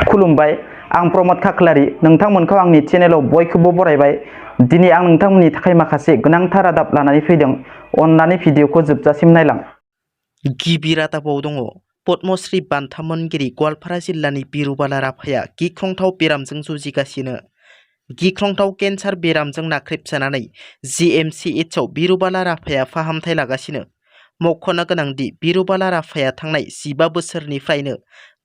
खुलुमबाय आं प्रमद खाख्लारि नोंथांमोनखौ आंनि चेनेलाव बयखौबो बरायबाय। दिनै आं नोंथांमोननि थाखाय माखासे गोनांथार रादाब लानानै फैदों। अन्नानै भिडिअखौ जोबजासिम नायलां। गिबि रादाबाव दङ पद्मश्री बान्था मोनगिरि गवालपारा जिल्लानि बिरुबाला राफाया गिख्रंथाव बेरामजों जुजिगासिनो। गिख्रंथाव केन्सार बेरामजों नाख्रेबजानानै GMCHआव बिरुबाला राफाया फाहामथाय लागासिनो। मख'नो गोनांदि बिरुबाला राफाया थांनाय 15 बोसोरनिफ्रायनो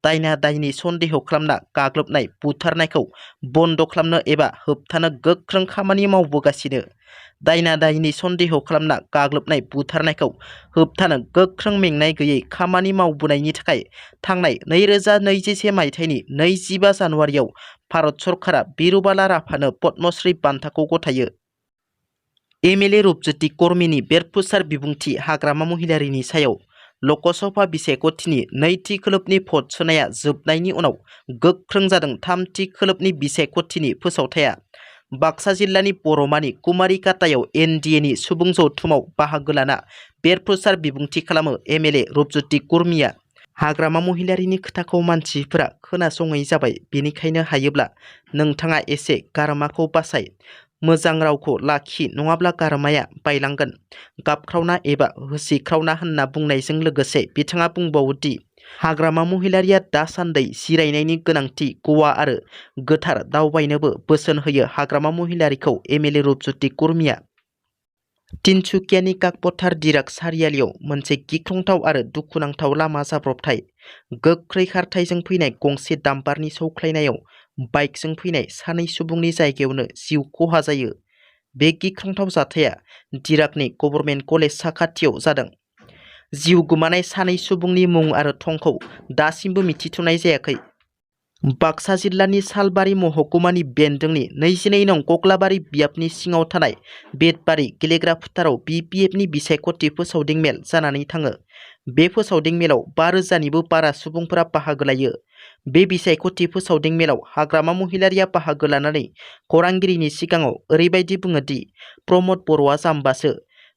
दायना दायनि सन्देह खालामना गाग्लोबनाय बुथारनायखौ बन्द खालामनो एबा होबथानो गोख्रों खामानि मावबोगासिनो। दायना दायनि सन्देह खालामना गाग्लोबनाय बुथारनायखौ होबथानो गोख्रों मेंनाय गैयै खामानि मावबोनायनि थाखाय थांनाय 2021 मायथाइनि 25 जानुवारियाव भारत सरकारा बिरुबाला राफानो पद्मश्री बान्थाखौ गथायो। MLA रुपज्योति कर्मीनि बेरफुसार बिबुंथि हाग्रामा महिलारीनि सायाव लकसभा बिसायख'थिनि नैथि खोलोबनि भट सोनाया जोबनायनि उनाव गोख्रों जादों थामथि खोलोबनि बिसायख'थिनि फोसावथाया। बाक्सा जिल्लानि बर'मानि कुमारिकाटायाव NDAनि सुबुं जथुमाव बाहागो लाना बेरफुसार बिबुंथि खालामो MLA रुपज्योति कर्मीया। हाग्रामा महिलारीनि खोथाखौ मानसिफोरा खोनासङै जाबाय, बेनिखायनो हायोब्ला नोंथाङा एसे गारामाखौ बासाय, मोजां रावखौ लाखि नङाब्ला गारामाया बायलांगोन। गाबख्रावना एबा होसिख्रावना होनना बुंनायजों लोगोसे बिथाङा बुंबावोदि हाग्रामा महिलारीया दासान्दै जिरायनायनि गोनांथि गवा आरो गोथार दावबायनोबो बोसोन होयो हाग्रामा महिलारीखौ MLA रुपज्योति कर्मीया। तिनसुकियानि काकपथार दिराक सारियालियाव मोनसे गिख्रंथाव आरो दुखुनांथाव लामा जाब्रबथाय। गोख्रै खारथायजों फैनाय गंसे डाम्पारनि सौख्लायनायाव बाइकजों फैनाय 2 सुबुंनि जायगायावनो जिउ खहा जायो। बे गिख्रंथाव जाथाया दिराकनि गभर्नमेन्ट कलेज साखाथियाव जादों। जिउ गोमानाय 2 सुबुंनि मुं आरो थंखौ दासिमबो मिथिथ'नाय जायाखै। बाक्सा जिल्लानि सालबारि महकुमानि बेन्दोंनि 22 नं कक्लाबारि बियाबनि सिङाव थानाय बेतबारि गेलेग्रा फोथाराव BPFनि बिसायख'थि फोसावदिं मेल जानानै थाङो। बे फोसावदिं मेलाव 5,000निबो बारा सुबुंफोरा बाहागो लायो। बे बिसायख'थि फोसावदिं मेलाव हाग्रामा महिलारीया बाहागो लानानै खौरांगिरिनि सिगाङाव ओरैबायदि बुङोदि प्रमद बर'आ जाम्बासो,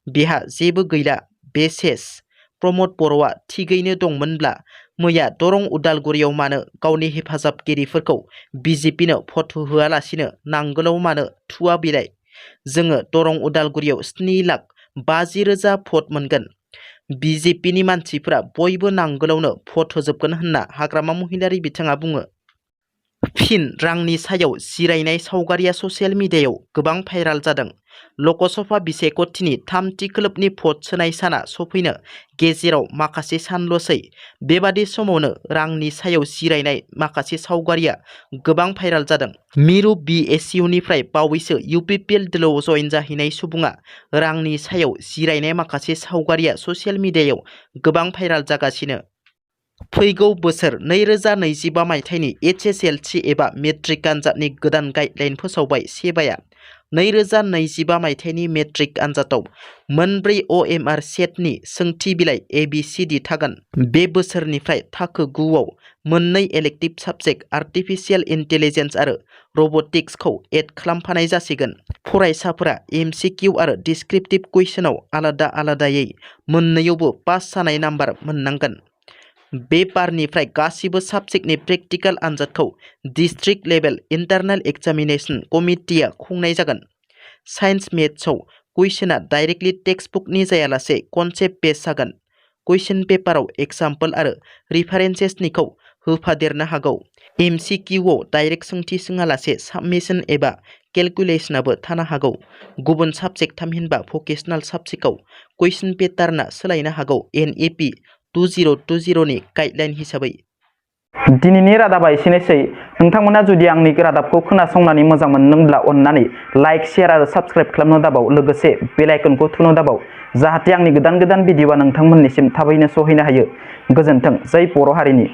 बेहा जेबो गैला, बे सेस। प्रमद बर'आ थिगैनो दंमोनब्ला मैया दरं उदालगुरियाव मानो गावनि हेफाजाबगिरिफोरखौ BJPनो भट होआलासिनो नांगोलाव मानो थुआ बिलाय? जोङो दरं उदालगुरियाव 7,50,000 भट मोनगोन। BJPनि मानसिफोरा बयबो नांगोलावनो भट होजोबगोन होनना हाग्रामा महिलारी बिथाङा बुङो। फिन रांनि सायाव जिरायनाय सावगारिया ससियेल मिडियायाव गोबां भाइराल जादों। लकसभा बिसायख'थिनि थामथि खोलोबनि भट सोनाय साना सफैनो गेजेराव माखासे सानल'सै। बेबादि समावनो रांनि सायाव जिरायनाय माखासे सावगारिया गोबां भाइराल जादों। मिरु BSUनिफ्राय बावैसो UPPL दोलोआव जयेन जाहैनाय सुबुङा रांनि सायाव जिरायनाय माखासे सावगारिया ससियेल मिडियायाव गोबां भाइराल जागासिनो। फैगौ बोसोर 2025 मायथाइनि HSLC एबा मेट्रिक आनजादनि गोदान गाइडलाइन फोसावबाय सेबाया। 2025 मायथाइनि मेट्रिक आनजादाव मोनब्रै OMR सेटनि सोंथि बिलाइ ABCD थागोन। बे बोसोरनिफ्राय थाखो 9आव मोननै इलेक्टिभ साबजेक्ट आर्टिफिशियेल इन्टेलिजेन्स आरो रब'टिक्सखौ एड खालामफानाय जासिगोन। फरायसाफोरा MCQ आरो डिस्क्रिप्टिभ कुइसनाव आलादा आलादायै मोननैयावबो पास जानाय नाम्बार मोननांगोन। बे बारनिफ्राय गासिबो साबजेक्टनि प्रेक्टिकेल आनजादखौ डिस्ट्रिक्ट लेभेल इन्टारनेल एग्जामिनेशन कमिटिया खुंनाय जागोन। साइन्स मेथ्सआव कुइसना डाइरेक्टलि टेक्सटबुकनि जायालासे कनसेप्ट बेस जागोन। कुइसन पेपाराव एग्जाम्पल आरो रिफारेन्सेसनिखौ होफादेरनो हागौ। MCQआव डाइरेक्ट सोंथि सोङालासे साबमिशन एबा केलकुलेसनाबो थानो हागौ। गुबुन साबजेक्ट थामहिनबा भकेसनेल साबजेक्टआव कुइसन पेटार्नआ सोलायनो हागौ NEP 2020नि गाइडलाइन हिसाबै। दिनैनि रादाबा एसेनोसै। नोंथांमोना जुदि आंनि रादाबखौ खोनासंनानै मोजां मोनदोंब्ला अन्नानै लाइक, शेयार आरो साबस्क्राइब खालामनो दाबाव, लोगोसे बेल आइकनखौ थुनो दाबाव, जाहाथे आंनि गोदान भिडिअआ नोंथांमोननिसिम थाबैनो सहैनो हायो। गोजोन्थों। जै बर' हारिनि।